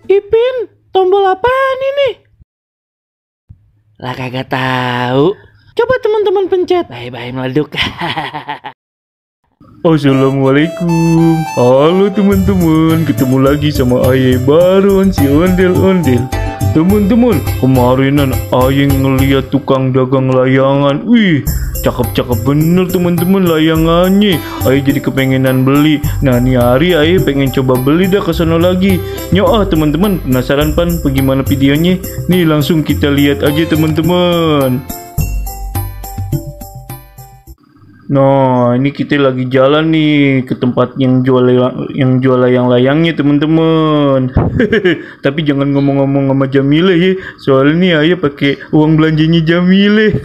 Ipin, tombol apaan ini? Lah kagak tahu. Coba teman-teman pencet. Bye-bye meleduk. Assalamualaikum. Halo teman-teman, ketemu lagi sama Aye baru si ondel-ondel. Teman-teman, kemarinan Aye ngeliat tukang dagang layangan. Wih, cakep-cakep bener teman-teman layangannya. Aye jadi kepengenan beli. Nah, nih hari Aye pengen coba beli dah ke sono lagi. Nyoah teman-teman, penasaran pan bagaimana videonya? Nih langsung kita lihat aja teman-teman. Nah, ini kita lagi jalan nih ke tempat yang jual layang-layangnya teman-teman. Tapi jangan ngomong-ngomong sama Jamile ya, soalnya Ayah pakai uang belanjanya Jamile.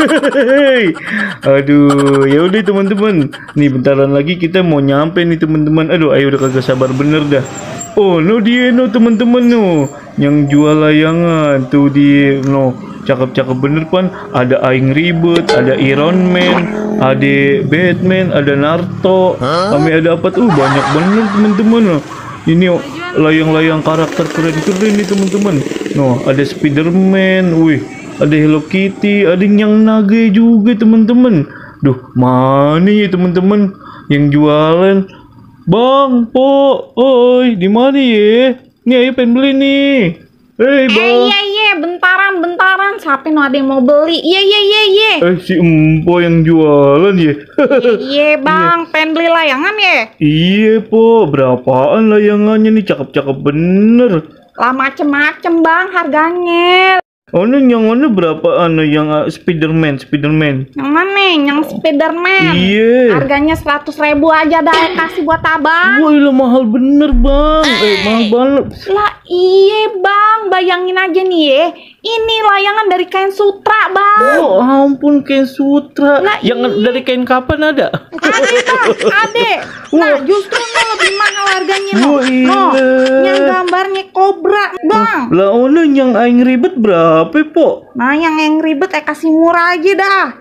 Aduh, ya udah teman-teman. Nih bentaran lagi kita mau nyampe nih teman-teman. Aduh, Ayah udah kagak sabar bener dah. Oh, no dia no teman-teman no, yang jual layangan tuh dia no. Cakep-cakep bener pan. Ada Aing Ribet, ada Iron Man, ada Batman, ada Naruto, kami ada apa tuh banyak banget teman-teman. Ini layang-layang karakter keren-keren nih teman-teman. No, ada Spiderman, wih, ada Hello Kitty, ada yang naga juga teman-teman. Duh, mana ya teman-teman yang jualan? Bang, Po, oi, di mana ya? Nih ayo pengen beli nih. Hei bang. Iya, bentaran. Siapa no ada yang mau beli? Iya. Si Empo yang jualan ya. Iya bang, pengen beli layangan ya? Iya Po, berapaan layangannya nih, cakep-cakep bener. Lah macem-macem bang harganya. Yang mana berapaan yang Spiderman? Yang mana? Yang Spiderman. Iya. Harganya 100.000 aja dah kasih buat abang. Wah, lah mahal bener bang. Mahal banget. Lah iya bang, bayangin aja nih ya. Ini layangan dari kain sutra bang. Oh ampun, kain sutra. Lah, yang dari kain kapan ada? Ada bang, ada. Nah justru no lebih mahal harganya no. Wah, iya. No, yang gambarnya kobra bang. Lah yang Aing Ribet berapa Po? Nah yang ribet kasih murah aja dah.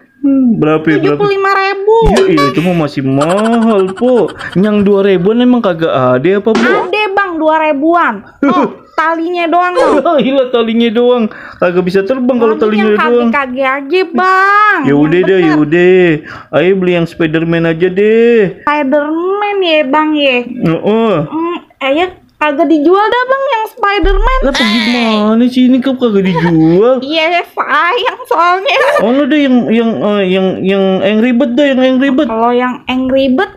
Berapa? 75.000. Iya, itu mah masih mahal Po. Yang 2.000-an emang kagak ada apa Po? Ada bang 2.000-an. Oh, talinya doang loh. Gila, talinya doang. Kagak bisa terbang kalau talinya doang. Kage aja bang. Ya udah deh, Ayo beli yang Spiderman aja deh. Spiderman ya bang ya. Ayo kagak dijual dah bang yang Spiderman. Lah gimana sih ini kok kagak dijual? Iya sayang soalnya. Oh lo deh yang ribet dah, yang ribet. Kalau yang ribet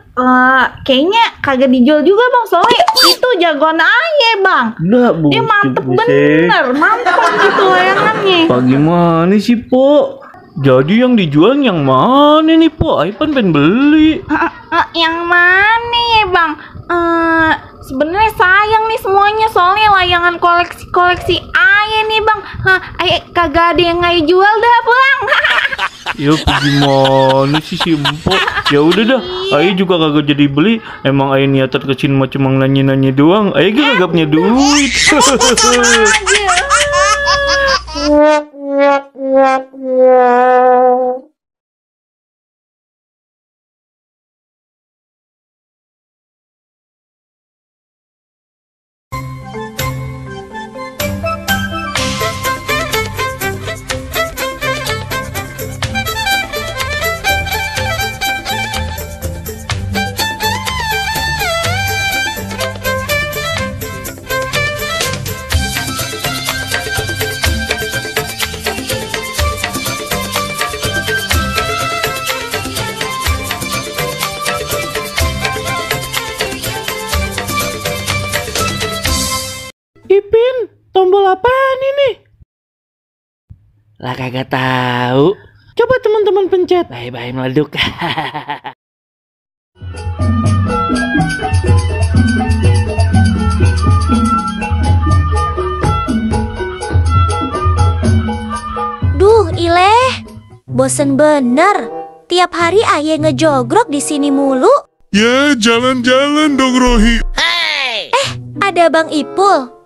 kayaknya kagak dijual juga bang, soalnya itu jagoan aja bang. Lah, dia mantep bener, mantep gitu layangannya. Bagaimana sih Po? Jadi yang dijual yang mana nih Po? Ayo pengen beli. Yang mana ya bang? Sebenarnya sayang nih semuanya, soalnya layangan koleksi aja nih bang. Kagak ada yang Aye jual dah bang. Ya gimana sih si Empo? Ya udah dah, Aye juga kagak jadi beli. Emang Aye niatan kesini mah cuma nanya-nanya doang. Aye kagak punya duit. Ipin, tombol apaan ini? Lah kagak tahu. Coba teman-teman pencet. Bye-bye meleduk. Duh, Ileh. Bosen bener. Tiap hari Aye ngejogrok di sini mulu. Ya, jalan-jalan dong Rohi. Ada Bang Ipul.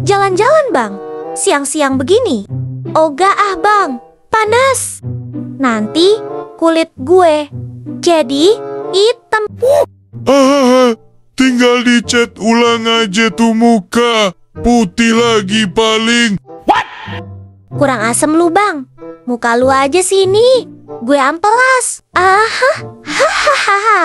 Jalan-jalan bang, siang-siang begini. Oga ah bang, panas. Nanti kulit gue jadi hitam. Tinggal dicat ulang aja tuh muka. Putih lagi paling. Kurang asem lu, Bang. Muka lu aja sini. Gue amplas. Aha, hahaha.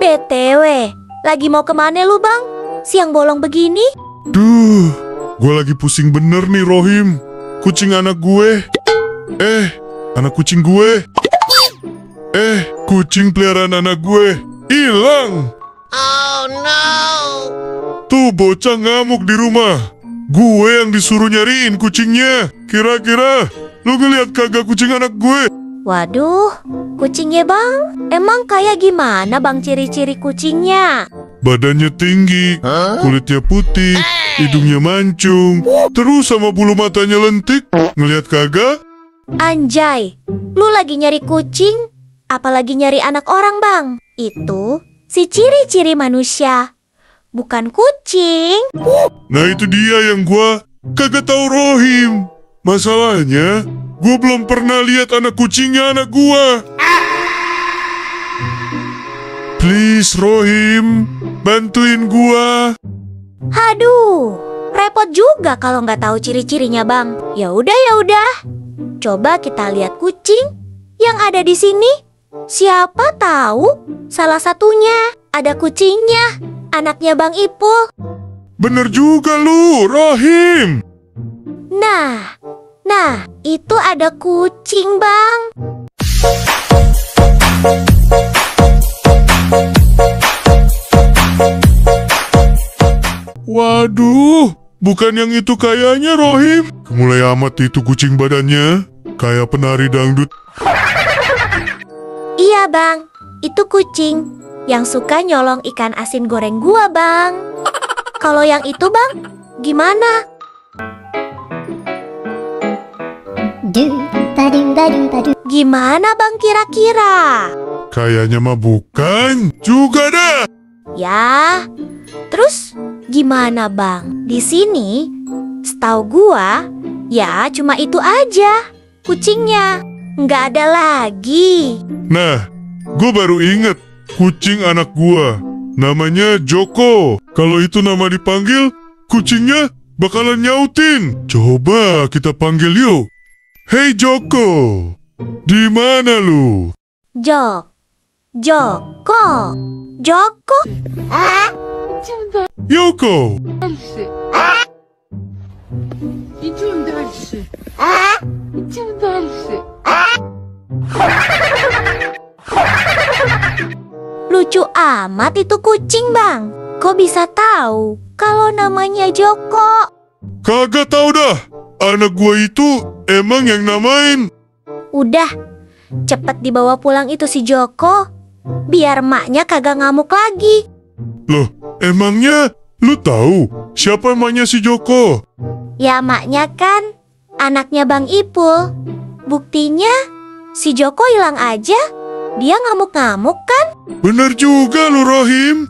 BTW, lagi mau kemana lu, Bang? Siang bolong begini? Duh, gue lagi pusing bener nih, Rohim. Kucing anak gue. Anak kucing gue. Kucing peliharaan anak gue hilang. Oh no. Tuh bocah ngamuk di rumah. Gue yang disuruh nyariin kucingnya. Kira-kira lu ngeliat kagak kucing anak gue? Waduh, kucingnya, Bang. Emang kayak gimana, Bang, ciri-ciri kucingnya? Badannya tinggi, kulitnya putih, hidungnya mancung, terus sama bulu matanya lentik. Ngeliat kagak? Anjay, lu lagi nyari kucing? Apalagi nyari anak orang, Bang? Itu si ciri-ciri manusia, bukan kucing. Nah itu dia yang gua kagak tahu, Rohim. Masalahnya, gua belum pernah lihat anak kucingnya anak gua. Please, Rohim, bantuin gua. Aduh, repot juga kalau nggak tahu ciri-cirinya, Bang. Ya udah. Coba kita lihat kucing yang ada di sini. Siapa tahu salah satunya ada kucingnya, anaknya Bang Ipul. Bener juga lu, Rohim. Nah, itu ada kucing, Bang. Waduh, bukan yang itu kayaknya, Rohim. Mulai amat itu kucing badannya, kayak penari dangdut. Iya, Bang. Itu kucing yang suka nyolong ikan asin goreng gua, Bang. Kalau yang itu, Bang, gimana? Gimana, Bang, kira-kira? Kayaknya mah bukan juga dah. Ya, terus gimana, Bang? Di sini, setahu gua, ya cuma itu aja kucingnya. Nggak ada lagi. Nah, gue baru inget kucing anak gua. Namanya Joko. Kalau itu nama dipanggil, kucingnya bakalan nyautin. Coba kita panggil yuk. Hei Joko, di mana lu? Joko. Yoko. Lucu amat itu kucing, Bang. Kok bisa tahu kalau namanya Joko? Kagak tahu dah. Anak gua itu emang yang namain. Udah, cepet dibawa pulang itu si Joko, biar maknya kagak ngamuk lagi. Loh, emangnya lu tahu siapa emaknya si Joko? Ya maknya kan anaknya Bang Ipul. Buktinya si Joko hilang aja, dia ngamuk-ngamuk kan? Bener juga lu, Rohim.